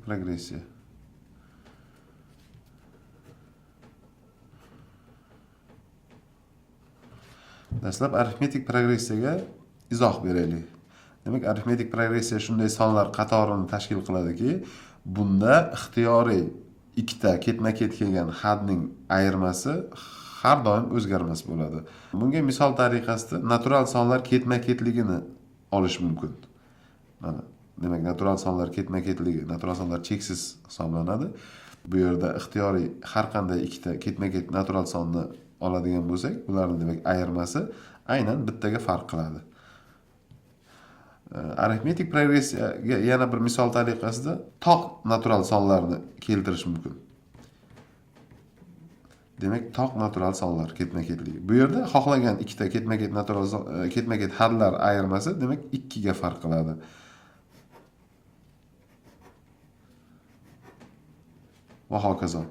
Progressiya. Dastlab arifmetik progressiyaga izoh beraylik. Demak, arifmetik progressiya shunday sonlar qatorini tashkil qiladiki, bunda ixtiyoriy ikkita ketma-ket kelgan hadning ayirmasi har doim o'zgarmas bo'ladi. Bunga misol tariqasida natural sonlar ketma-ketligini olish mumkin. Mana, demak, natural sonlar ketma-ketligi, natural sonlar cheksiz hisoblanadi. Bu yerda ixtiyoriy har qanday ikkita ketma-ket natural sonni oladigan bo'lsak, ularning demak ayirmasi aynan bittaga farq qiladi. Arifmetik progressiyaga yana bir misol tariqasida toq natural sonlarni keltirish mumkin. Demak, toq natural sonlar ketma-ketligi. Bu yerda xohlagan ikkita ketma-ket natural ketma-ket hadlar ayirmasi demak 2 ga farq qiladi. Va hokazo.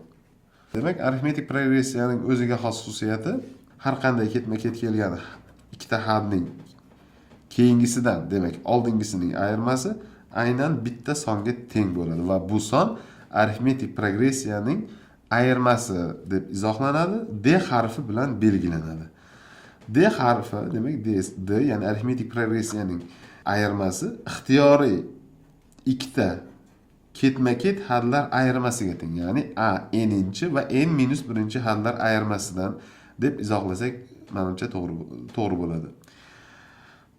Demak, arifmetik progressiyaning o'ziga xos xususiyati har qanday ketma-ket kelgan ikkita hadning keyingisidan, demak, oldingisining ayirmasi aynan bitta songa teng bo'ladi va bu son arifmetik progressiyaning ayirmasi deb izohlanadi, D harfi bilan belgilanadi. D harfi, demak, D, ya'ni arifmetik progressiyaning ayirmasi ixtiyoriy ikkita ketma-ket hadlar ayirmasiga teng, ya'ni A n-inchi va n minus birinchi hadlar ayirmasidan deb izohlasak, menimcha to'g'ri bo'ladi.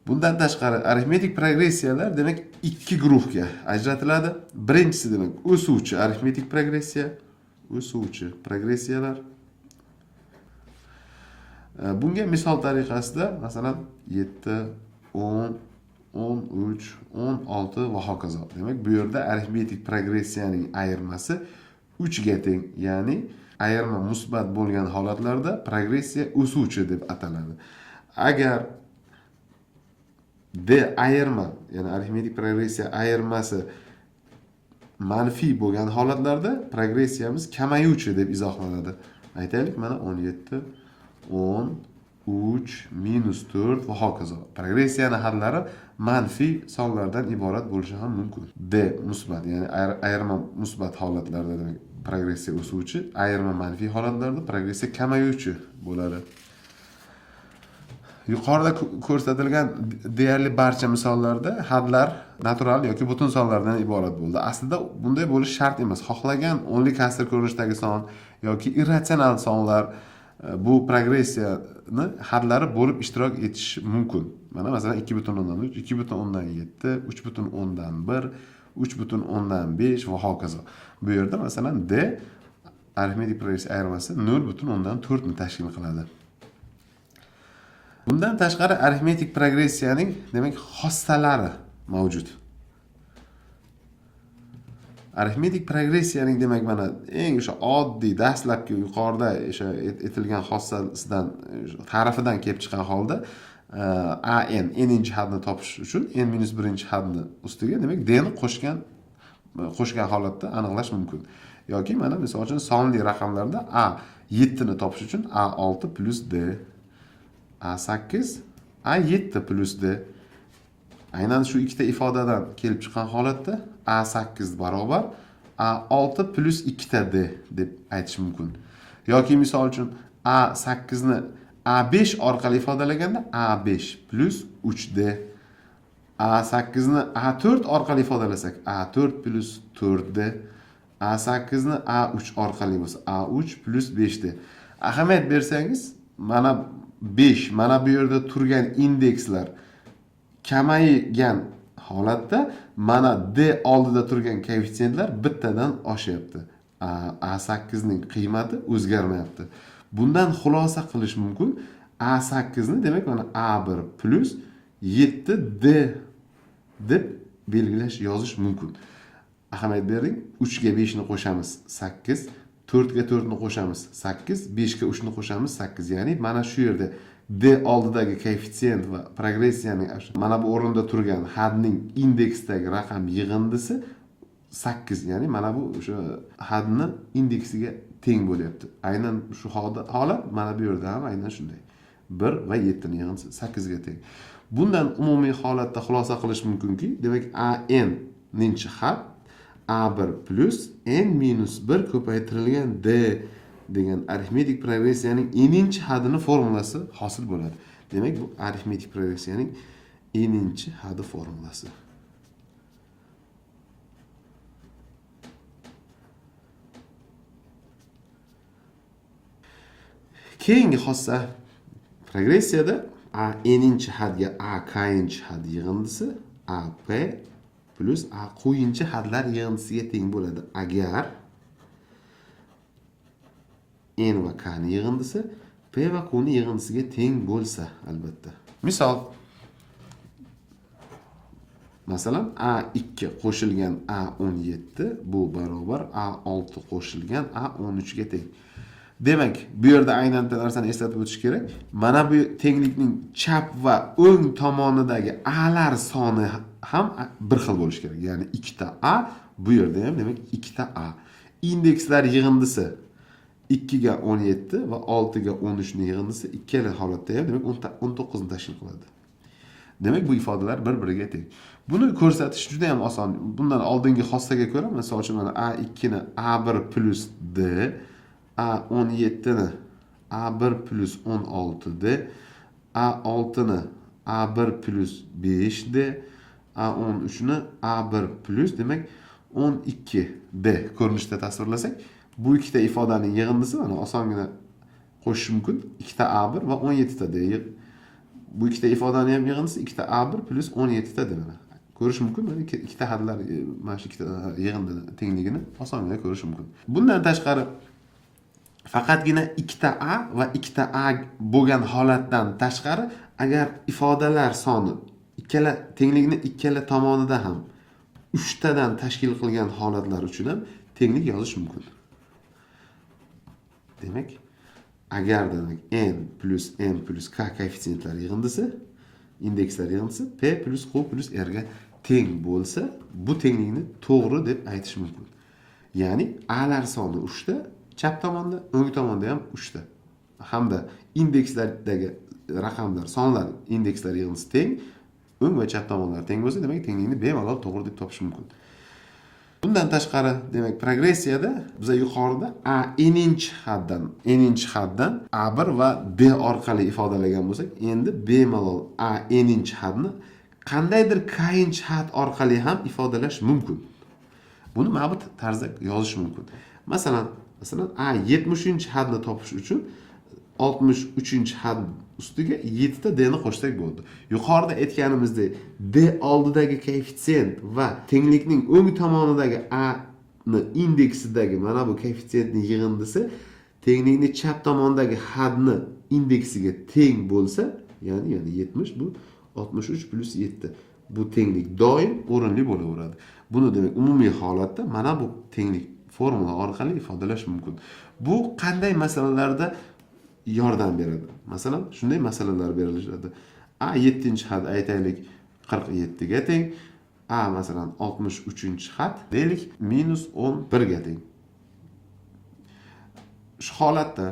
Bundan tashqari arifmetik progressiyalar demak ikki guruhga ajratiladi. Birinchisi demak o'suvchi arifmetik progressiya, o'suvchi progressiyalar. Bunga misol tariqasida masalan 7, 10, 13, 16 va hokazo. Demak, bu yerda arifmetik progressiyaning ayirmasi 3 ga teng, ya'ni ayirma musbat bo'lgan holatlarda progressiya o'suvchi deb ataladi. Agar D ayirma, ya'ni arifmetik progressiya ayirmasi manfiy bo'lgan holatlarda progressiyamiz kamayuvchi deb izohlanadi. Aytaylik, mana 17, 10, 3, minus 4 va hokazo. Progressiyaning hadlari manfiy sonlardan iborat bo'lishi ham mumkin. D musbat, ya'ni ayirma musbat holatlarda demak progressiya o'suvchi, ayirma manfiy holatlarda progressiya kamayuvchi bo'ladi. Yuqorida ko'rsatilgan deyarli barcha misollarda hadlar natural yoki butun sonlardan iborat bo'ldi. Aslida bunday bo'lishi shart emas. Xohlagan o'nlik kasr ko'rinishidagi son yoki irratsional sonlar bu progressiyani hadlari bo'lib ishtirok etishi mumkin. Mana masalan ikki butun o'ndan uch, ikki butun o'ndan yetti, uch butun o'ndan bir, uch butun o'ndan besh va hokazo. Bu yerda masalan D arifmetik progressiya ayirmasi nol butun o'ndan to'rtni tashkil qiladi. Bundan tashqari arifmetik progressiyaning demak xossalari mavjud. Arifmetik progressiyaning demak mana eng o'sha oddiy dastlabki yuqorida o'sha aytilgan xossasidan, ta'rifidan kelib chiqqan holda, A n, n-inchi hadni topish uchun n minus birinchi hadni ustiga demak d ni qo'shgan holatda aniqlash mumkin. Yoki mana misol uchun sonli raqamlarda A yettini topish uchun A olti plus d, A sakkiz, A yetti plus d. Aynan shu ikkita ifodadan kelib chiqqan holatda A sakkiz barobar A olti plus ikkita d deb aytish mumkin. Yoki misol uchun A sakkizni A besh orqali ifodalaganda A besh plus uch d, A sakkizni A to'rt orqali ifodalasak A to'rt plus to'rt d, A sakkizni A uch orqali bo'lsa A uch plus besh d. Ahamiyat bersangiz, mana 5, mana bu yerda turgan indekslar kamaygan holatda mana d oldida turgan koeffitsiyentlar bittadan oshyapti. A sakkizning qiymati o'zgarmayapti. Bundan xulosa qilish mumkin. A sakkizni demak mana A bir plus yetti d deb belgilash, yozish mumkin. Ahamiyat bering, uchga beshni qo'shamiz sakkiz, to'rtga to'rtni qo'shamiz sakkiz, beshga uchni qo'shamiz sakkiz. Ya'ni mana shu yerda d oldidagi koeffitsient va progressiyaning mana bu o'rinda turgan hadning indeksdagi raqam yig'indisi 8, ya'ni mana bu o'sha hadni indeksiga teng bo'lyapti. Aynan shu holat mana bu yerda ham aynan shunday. 1 va 7 ning yig'indisi 8 ga teng. Bundan umumiy holatda xulosa qilish mumkinki, demak, A n ninchi had A1 plus n minus 1 ko'paytirilgan d degan arifmetik progressiyaning n-inchi hadini formulasi hosil bo'ladi. Demak, bu arifmetik progressiyaning n-inchi hadi formulasi. Keyingi xossa progressiyada a n-inchi hadga a k-inchi had yig'indisi a p plus a q-inchi hadlar yig'indisiga teng bo'ladi. Agar n va k ni yig'indisi p va q ni yig'indisiga teng bo'lsa, albatta. Misol, masalan, A2 qo'shilgan A17 bu barobar A6 qo'shilgan A13 ga teng. Demak, bu yerda aynan bitta narsani eslatib o'tish kerak. Mana bu tenglikning chap va o'ng tomonidagi a'lar soni ham bir xil bo'lishi kerak. Ya'ni 2 ta a, bu yerda ham demak 2 ta a. Indekslar yig'indisi 2 ga 17 va 6 ga 13 ning yig'indisi ikkala holatda ham demak 19 ni tashkil qiladi. Demak, bu ifodalar bir-biriga teng. Buni ko'rsatish juda ham oson. Bundan oldingi xossaga ko'ra, misol uchun mana A2 ni A1 plus D, A17 ni A1 plus 16 D, A6 ni A1 plus 5 D, A13 ni A1 plus demak 12 D ko'rinishda tasvirlasak, bu ikkita ifodaning yig'indisi mana osongina qo'shish mumkin. 2 ta A1 va 17 ta D. Bu ikkita ifodani ham yig'indisi 2 ta A1 plus 17 ta D mana. Ko'rish mumkin, mana ikkita hadlar, mana shu ikkita yig'indi tengligini osongina ko'rish mumkin. Bundan tashqari faqatgina 2 ta A va 2 ta A bo'lgan holatdan tashqari agar ifodalar soni ikkala tenglikni ikkala tomonida ham 3 tadan tashkil qilgan holatlar uchun ham tenglik yozish mumkin. Demak, agar demak n plus m plus k koeffitsiyentlar yig'indisi, indekslar yig'indisi p plus q plus r ga teng bo'lsa, bu tenglikni to'g'ri deb aytish mumkin. Ya'ni a'lar soni 3 ta, chap tomonda, o'ng tomonda ham 3 ta. Hamda indekslardagi raqamlar, sonlar indekslar yig'indisi teng, o'ng va chap tomonlar teng bo'lsa, demak tenglikni bemalol to'g'ri deb topish mumkin. Bundan tashqari, demak, progressiyada biz yuqorida a n-inchi haddan a1 va d orqali ifodalagan bo'lsak, endi bemalol a n-inchi hadni qandaydir k-inchi had orqali ham ifodalash mumkin. Buni mana bu tarzda yozish mumkin. Masalan, a 70-hadni topish uchun 63-had ustiga 7 ta d ni qo'shsak bo'ldi. Yuqorida aytganimizdek, d oldidagi koeffitsient va tenglikning o'ng tomonidagi a ni indeksidagi mana bu koeffitsiyentning yig'indisi tenglikni chap tomondagi hadni indeksiga teng bo'lsa, ya'ni 70 bu 63 plus 7. Bu tenglik doim o'rinli bo'laveradi. Buni demak umumiy holatda mana bu tenglik formula orqali ifodalash mumkin. Bu qanday masalalarda yordam beradi? Masalan, shunday masalalar beriladi. A 7-had aytaylik 47 ga teng, A masalan 63-had deylik minus 11 ga teng. Shu holatda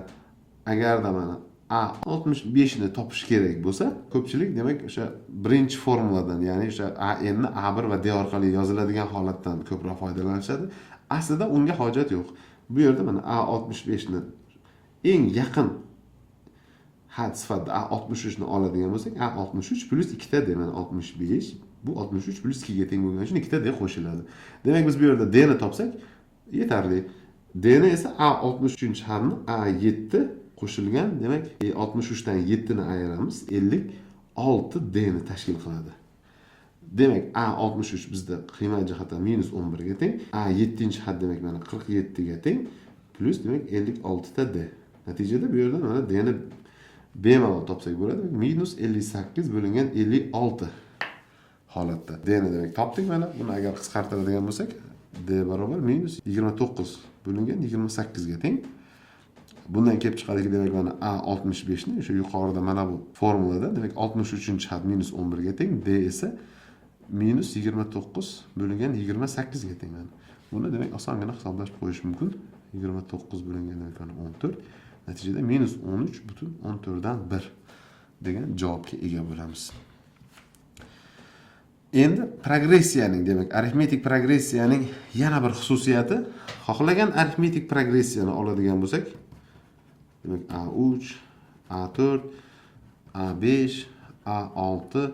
agarda mana A 65 ni topish kerak bo'lsa, ko'pchilik demak o'sha birinchi formuladan, ya'ni o'sha A n ni A1 va D orqali yoziladigan holatdan ko'proq foydalanishadi. Aslida unga hojat yo'q. Bu yerda mana A 65 ni eng yaqin had sifatida A 63 ni oladigan bo'lsak, A 63 plus 2 ta D, mana 65, bu 63 plus 2 ga teng bo'lgani uchun 2 ta D qo'shiladi. Demak, biz bu yerda D ni topsak yetarli. D ni esa A 63 hadni A 7 qo'shilgan, demak 63 dan 7 ni ayiramiz, 56 D ni tashkil qiladi. Demak, A 63 bizda qiymat jihatdan minus 11 ga teng, A 7 had demak mana 47 ga teng, plus demak 56 ta D. Natijada bu yerda mana D ni bemalol topsak bo'ladi. Minus 58 bo'lingan 56 holatda. D ni demak topdik mana. Buni agar qisqartiradigan bo'lsak, D barobar minus 29 bo'lingan 28 ga teng. Bundan kelib chiqadiki, demak mana A 65 ni o'sha yuqorida mana bu formulada demak 63 had minus 11 ga teng, D esa minus 29 bo'lingan 28 ga teng mana. Buni demak osongina hisoblab qo'yish mumkin. 29 bo'lingan demak mana 14. Natijada minus 13,14 dan 1 degan javobga ega bo'lamiz. Endi progressiyaning, demak, arifmetik progressiyaning yana bir xususiyati, xohlagan arifmetik progressiyani oladigan bo'lsak, demak A3, A4, A5, A6,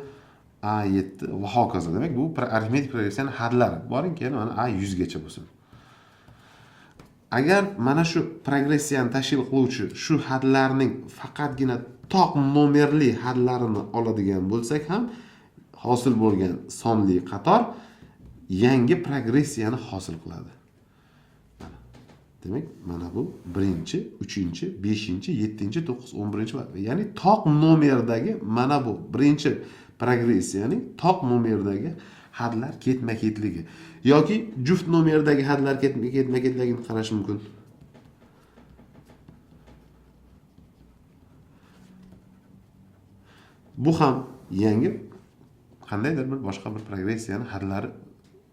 A7 va hokazo. Demak, bu arifmetik progressiyaning hadlari. Boring, keyin mana A100 gacha bo'lsin. Agar mana shu progressiyani tashkil qiluvchi shu hadlarning faqatgina toq nomerli hadlarini oladigan bo'lsak ham, hosil bo'lgan sonli qator yangi progressiyani hosil qiladi. Demak, mana bu 1-chi, 3-chi, 5-chi, 7-chi, 9, 11-chi, ya'ni toq nomerdagi mana bu birinchi progressiyaning toq nomerdagi hadlar ketma-ketligi yoki juft nomerdagi hadlar ketma-ketligini qarash mumkin. Bu ham yangi qandaydir bir boshqa bir progressiyaning hadlari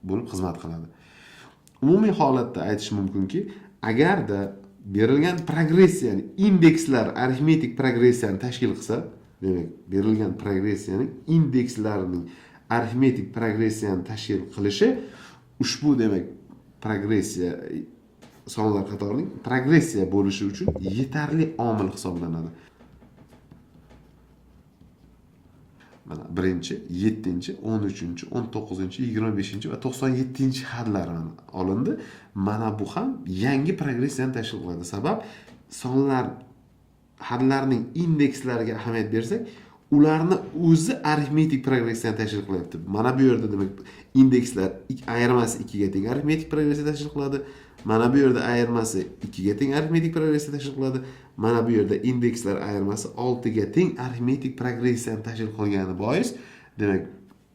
bo'lib xizmat qiladi. Umumiy holatda aytish mumkinki, agarda berilgan progressiyaning indekslari arifmetik progressiyani tashkil qilsa, demak, berilgan progressiyaning indekslarining arifmetik progressiyani tashkil qilishi ushbu, demak, progressiya sonlar qatorining progressiya bo'lishi uchun yetarli omil hisoblanadi. Mana 1-chi, 7-chi, 13-chi, 19-chi, 25-chi va 97-chi hadlar mana olindi. Mana bu ham yangi progressiyani tashkil qiladi. Sabab sonlar hadlarning indekslariga ahamiyat bersak, ularni o'zi arifmetik progressiyani tashkil qilyapti. Mana bu yerda, demak, indekslar ayirmasi 2 ga teng arifmetik progressiya tashkil qiladi. Mana bu yerda ayirmasi 2 ga teng arifmetik progressiya tashkil qiladi. Mana bu yerda indekslar ayirmasi 6 ga teng arifmetik progressiyani tashkil qilgani bois, demak,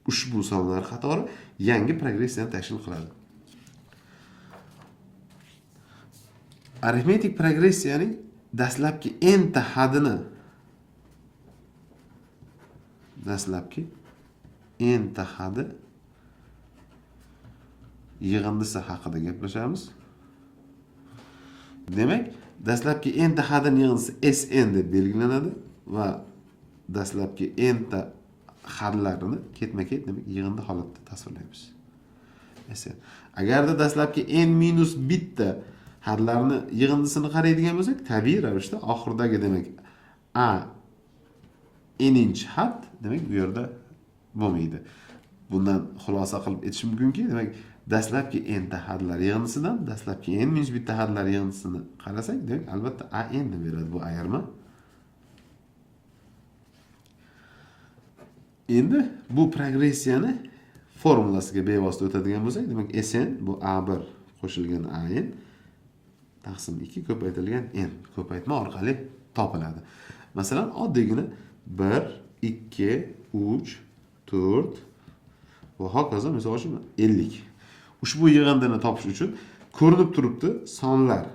ushbu sonlar qatori yangi progressiyani tashkil qiladi. Arifmetik progressiyaning dastlabki n ta hadini yig'indisi haqida gaplashamiz. Demak, dastlabki n ta hadini yig'indisi Sn deb belgilanadi va dastlabki n ta hadlarini ketma-ket, demak, yig'indi holatda tasvirlaymiz. Sn. Agarda dastlabki n minus bitta hadlarni yig'indisini qaraydigan bo'lsak, tabiiy ravishda oxiridagi, demak, a n-inchi had, demak, bu yerda bo'lmaydi. Bundan xulosa qilib aytish mumkinki, demak, dastlabki n ta hadlar yig'indisidan dastlabki n minus bitta hadlar yig'indisini qarasak, demak, albatta a n ni beradi bu ayirma. Endi bu progressiyani formulasiga bevosita o'tadigan bo'lsak, demak, Sn bu A1 qo'shilgan AN taqsim 2 ko'paytirilgan n ko'paytma orqali topiladi. Masalan, oddiygina 1, 2, 3, 4 va hokazo, misol uchun 50. Ushbu yig'indini topish uchun ko'rinib turibdi, sonlar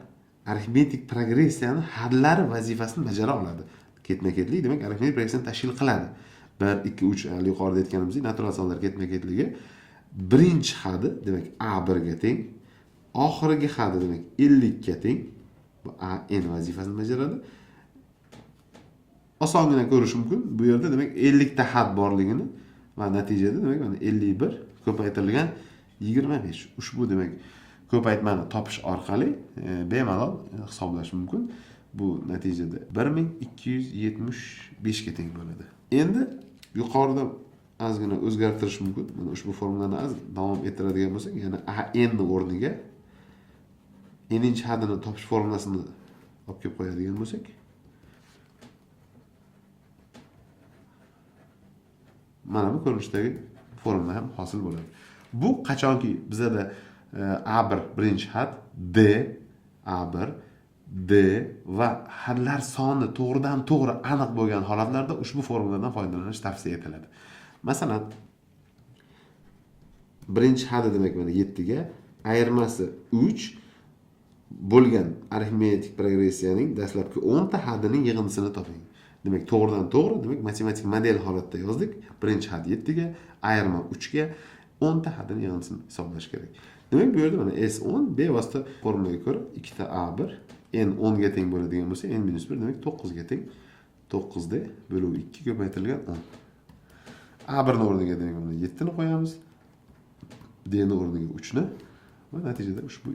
arifmetik progressiyani hadlari vazifasini bajara oladi. Ketma-ketlik, demak, arifmetik progressiyani tashkil qiladi. 1, 2, 3, hali yuqorida aytganimizdek, natural sonlar ketma-ketligi birinchi hadi, demak, A1 ga teng, oxirgi hadi, demak, 50 ga teng. Bu AN vazifasini bajaradi. Osongina ko'rish mumkin. Bu yerda, demak, 50 ta had borligini va natijada, demak, mana 51 ko'paytirilgan 25. Ushbu, demak, ko'paytmani topish orqali bemalol hisoblash mumkin. Bu natijada 1275 ga teng bo'ladi. Endi yuqorida ozgina o'zgartirish mumkin. Mana ushbu formulani az davom ettiradigan bo'lsak, ya'ni AN ni o'rniga n-inchi hadini topish formulasini olib kelib qo'yadigan bo'lsak, mana bu ko'rinishdagi formula ham hosil bo'ladi. Bu qachonki bizada A1 birinchi had, D, A1, D va hadlar soni to'g'ridan to'g'ri aniq bo'lgan holatlarda ushbu formuladan foydalanish tavsiya etiladi. Masalan, birinchi hadi, demak, mana 7 ga ayirmasi 3 bo'lgan arifmetik progressiyaning dastlabki 10 ta hadining yig'indisini toping. Demak, to'g'ridan to'g'ri, demak, matematik model holatda yozdik. Birinchi had 7 ga, ayirma 3 ga 10 ta hadini yig'indisini hisoblash kerak. Demak, bu yerda mana S10 bevosita formulaga ko'ra 2 ta A1, n 10 ga teng bo'ladigan bo'lsa, n minus 1, demak, 9 ga teng. 9 d bo'lib 2 ko'paytirilgan 10. A1 ni o'rniga demak mana 7 ni qo'yamiz. D ni o'rniga 3 ni va natijada ushbu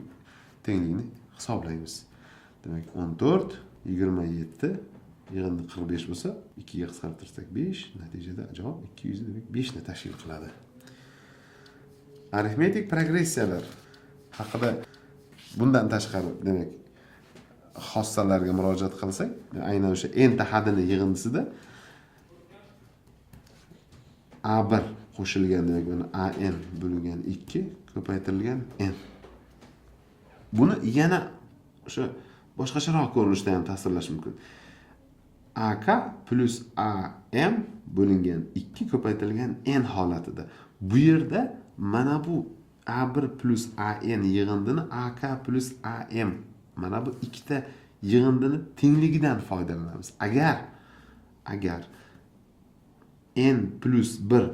tenglikni hisoblaymiz. Demak 14 27 yig'indi 45 bo'lsa, 2 ga qisqartirsak 5, natijada javob 205 ni tashkil qiladi. Arifmetik progressiyalar haqida bundan tashqari, demak, xossalarga murojaat qilsak, aynan o'sha n ta hadini yig'indisida A1 qo'shilgan, demak, mana AN bo'lingan 2 ko'paytirilgan n. Buni yana o'sha boshqacharoq ko'rinishda ham tasvirlash mumkin. AK plus AM bo'lingan 2 ko'paytirilgan n holatida. Bu yerda mana bu A1 plus AN yig'indini AK plus AM, mana bu ikkita yig'indini tengligidan foydalanamiz. Agar n plus 1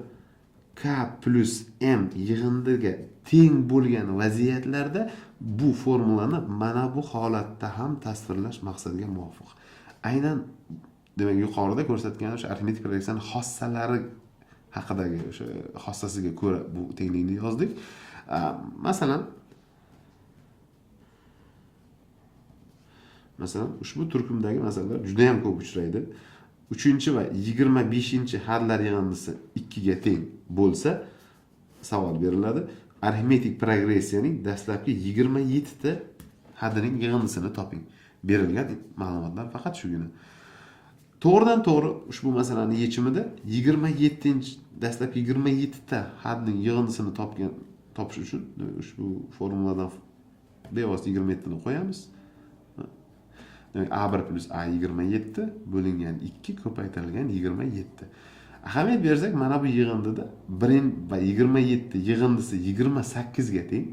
k plus m yig'indiga teng bo'lgan vaziyatlarda bu formulani mana bu holatda ham tasvirlash maqsadga muvofiq. Aynan demak yuqorida ko'rsatgan o'sha arifmetik progressiyaning xossalari haqidagi o'sha xossasiga ko'ra bu tenglikni yozdik. Masalan, ushbu turkumdagi masalalar juda ham ko'p uchraydi. 3 va 25 hadlar yig'indisi 2 ga teng bo'lsa, savol beriladi. Arifmetik progressiyaning dastlabki 27 ta hadining yig'indisini toping. Berilgan ma'lumotlar faqat shugina. To'g'ridan to'g'ri ushbu masalani yechimida 27 dastlabki 27 ta hadning yig'indisini topish uchun ushbu formuladan bevosita 27 ni qo'yamiz. Demak, A1 plus A 27 bo'lingan 2 ko'paytirilgan 27. Ahamiyat bersak, mana bu yig'indida 1 va 27 yig'indisi 28 ga teng.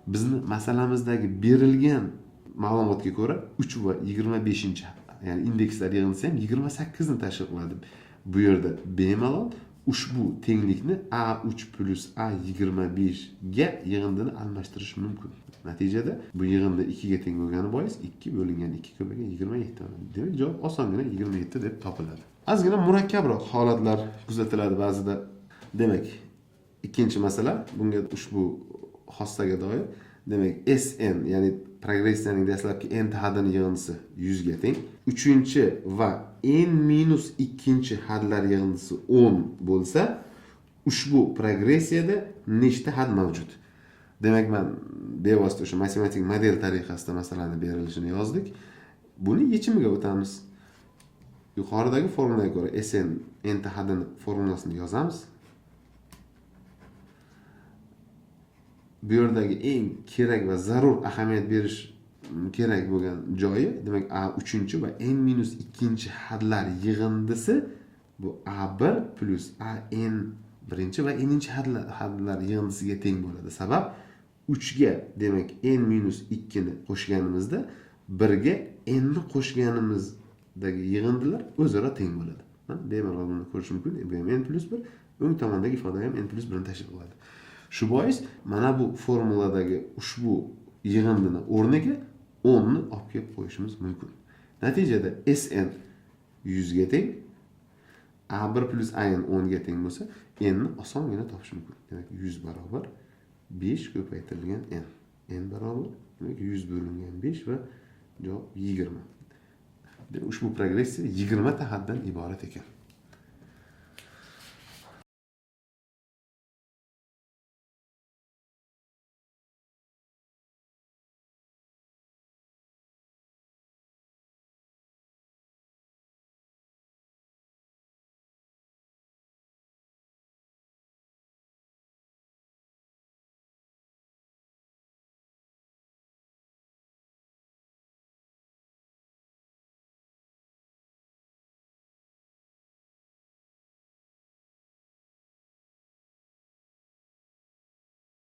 Bizni masalamizdagi berilgan ma'lumotga ko'ra 3 va 25, ya'ni indekslar yig'indisi ham 28 ni tashkil qiladi. Bu yerda bemalol ushbu tenglikni A3 plus A25 ga yig'indini almashtirish mumkin. Natijada bu yig'indi 2 ga teng bo'lgani bois 2 bo'lingan 2 ko'paygan 27. Demak, javob osongina 27 deb topiladi. Ozgina murakkabroq holatlar kuzatiladi ba'zida. Demak, ikkinchi masala bunga ushbu xossaga doir. Demak, SN, ya'ni progressiyaning dastlabki n ta hadini yig'indisi 100 ga teng. 3 va n minus 2 hadlar yig'indisi 10 bo'lsa, ushbu progressiyada nechta had mavjud? Demak, men bevosita o'sha matematik model tariqasida masalani berilishini yozdik. Buni yechimiga o'tamiz. Yuqoridagi formulaga ko'ra SN n ta hadini formulasini yozamiz. Bu yerdagi eng kerak va zarur ahamiyat berish kerak bo'lgan joyi, demak, A3 va n minus 2 hadlar yig'indisi bu A1 plus AN birinchi va n-inchi hadlar yig'indisiga teng bo'ladi. Sabab 3 ga, demak, n minus 2 ni qo'shganimizda 1 ga n ni qo'shganimizdagi yig'indilar o'zaro teng bo'ladi. Bemalol buni ko'rish mumkin. Bu ham n plus 1, o'ng tomondagi ifoda ham n plus 1 ni tashkil qiladi. Shu bois mana bu formuladagi ushbu yig'indini o'rniga 10 ni olib kelib qo'yishimiz mumkin. Natijada SN 100 ga teng, A1 plus AN 10 ga teng bo'lsa, n ni osongina topish mumkin. Demak, 100 barobar 5 ko'paytirilgan n. N barobar, demak, 100 bo'lingan 5 va javob 20. Demak, ushbu progressiya 20 ta haddan iborat ekan.